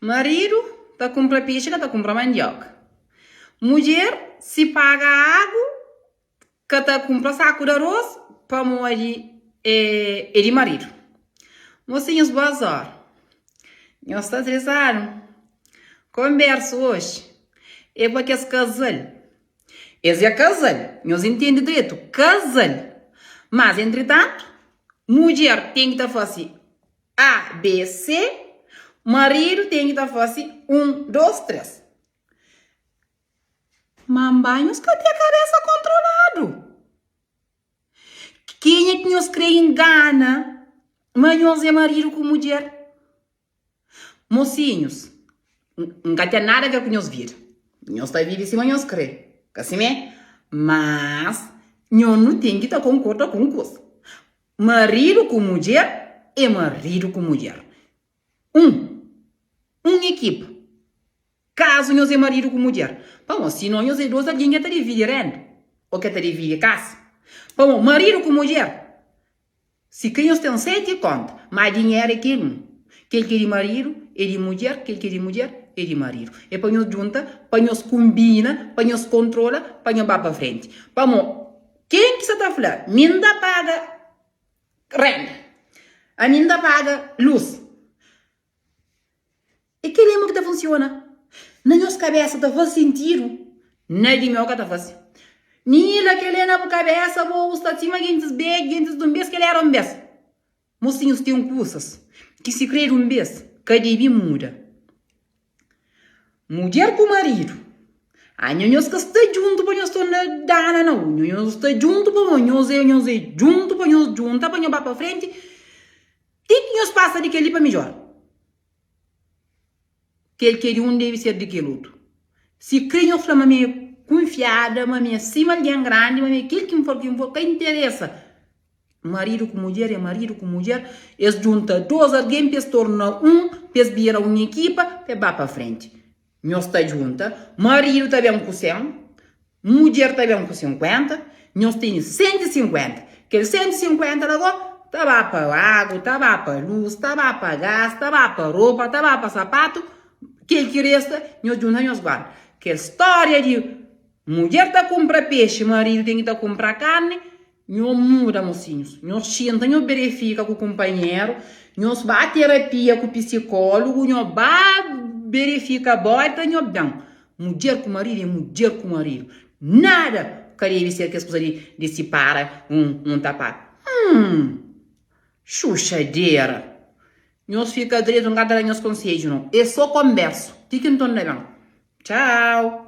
Maridu ta kunpra pexi ka ta kunpra mandioka. Mudjer si paga agu ka ta kunpra saku di aros pamodi é di maridu. Mosinhus boas ora. Nhos sta stresadu? Konbersu oji é pa kes kazal. Es é kazal, nhos intende dretu, kazal. Mas entritantu, mudjer ten ki ta fase A, B, C, maridu ten ki ta fase 1, 2, 3. Manba nhos ka ten kabesa kontroladu. Kenha ki nhos kre ingana ma nhos é maridu ku mudjer? Mosinhus, N ka ten nada a ver ku nhos vida. Nhos ta vive sima nhos kre, ka simé? Mas, nho nu ten ki ta konkorda ku un kuza. Maridu ku mudjer é maridu ku mudjer. Un. Un ekipa. Kazu nhos é maridu ku mudjer. Pamodi sinon nhos é dos algen ke ta dividi renda ô ke ta dividi kasa. Pamodi maridu ku mudjer, si kre nhos ten seti konta, má dinheru é kel un. Kel ki é di maridu é di mudjer, kel ki é di mudjer é di maridu. É pa nhos djunta, pa nhos konbina, pa nhos kontrola, pa nhos ba pa frenti. Pamodi ken ki sa ta fla, Mi N ta paga renda, ami N ta paga lus. É kel emo ki ta funsiona na nhos kabesa ta faze sentidu na di meu ka ta faze Nila kel é na bu kabesa bo bu sta sima gentis bedju gentis di un bes kel era un bes Mosinhus ten kusas ki si kre di un bes ka debi muda Mudjer ku maridu a nho nhos ka sta djuntu pa nhos torna dana nau nho nhos sta djuntu pamo nhos é nhos é djuntu pa nhos djunta pa nhos ba pa frenti ti ki nhos pasa di kel li pa midjor. Kel ki é di un debe ser di kel otu. Si kre nho fla ma mi é kunfiada, ma mi é sima algen grandi, ma mi é kel ki N for ki N for, ka interesa. Maridu ku mudjer é maridu ku mudjer, es djunta dos algen pa es torna un, pa es bira un ekipa, pa es ba pa frenti. Nhos ta djunta, maridu ta ben ku 100, mudjer ta ben ku 50, nhos tene 150. Kel 150 la go, ta ba pa agu, ta ba pa lus, ta ba pa gas, ta ba pa ropa, ta ba pa sapatu, kel ki resta, nhos djunta nhos guarda. Kel storia di mudjer ta kunpra pexi, maridu ten ki ta kunpra karni, Nho muda mosinhus, nho xinta nho berefika ku kunpanheru, nho ba terapia ku pisikólugu, nho ba berefika bóta nho ben. Mudjer ku maridu é mudjer ku maridu. Nada ka debe ser kes kuza di di sipara un un ta paga. Hum! Xuxadera! Nhos fika dretu, N ka ta da nhos konsedju nau. É so konbersu. Ti ki N torna ben. Txau!